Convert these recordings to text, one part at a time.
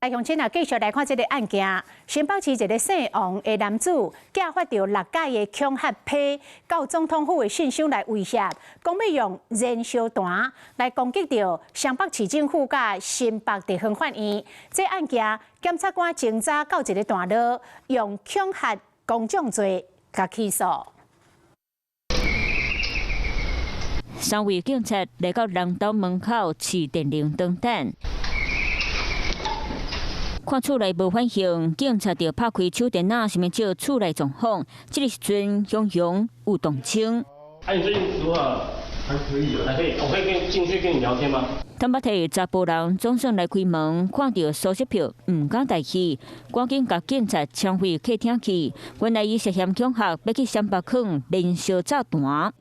來鄉親啊，繼續來看這个案件。新北市一个姓王的男子，寄發著六改的恐嚇批到總統府的信箱來威脅，講欲用燃燒彈來攻擊著雙北市政府佮新北地方法院。這案件，檢察官偵查到一个段落，用恐嚇公眾罪共起訴。三位警察來到人兜門口，持電鈴燈等。看厝內無反應，警察就拍開手電筒，想欲照厝內狀況。這个時陣，雄雄有動槍。啊，你最近如何？還可以，還可以。我可以跟進去跟你聊天嗎？坦白提，查埔人總算來開門，看著蘇色票，毋敢大意，趕緊共警察請回客廳去。原來伊涉嫌恐嚇，欲去雙北囥燃燒炸彈。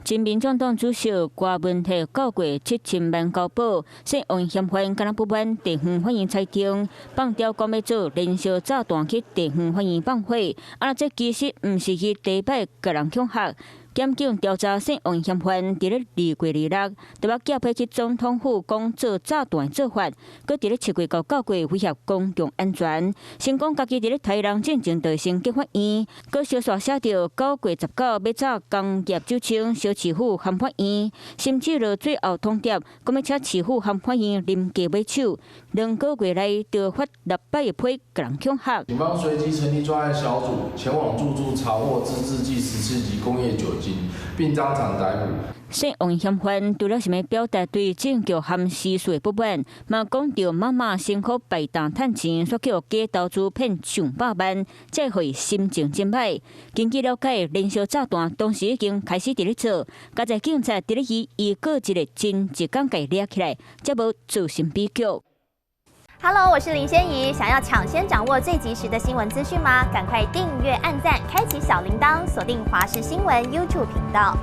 前民眾黨主席郭文提告過7000萬交保，姓王嫌犯敢若不滿地方法院裁定，放刁講欲做燃燒炸彈去地方法院放火，啊，這其實毋是伊第一擺共人恐嚇。檢警調查姓王嫌犯佇咧2月26，特別寄批去總統府講做炸彈做法，閣佇咧7月9月威脅公共安全，先講家己佇咧殺人進前就先去法院，閣相紲寫著9月19欲炸工業酒廠、燒市府和法院，甚至著最後通牒，講欲請市府和法院臨界買手，2個月內就發六擺的批共人恐嚇。警方隨即成立專案小組，前往住處查獲自製計時器及工業酒精，並當場逮捕。姓王嫌犯除了想欲表達對政局和時事的不滿，嘛講著媽媽辛苦敗檔趁錢，煞予假投資騙上百萬，這會心情真歹。根據了解，燃燒炸彈當時已經開始佇咧做，佳哉警察佇咧伊伊過一个真一工共掠起來，才無造成悲劇。 Hello，我是林仙怡，想要搶先掌握最及時的新聞資訊嗎？趕快訂閱、按讚、開啟小鈴鐺，鎖定華視新聞 YouTube 頻道。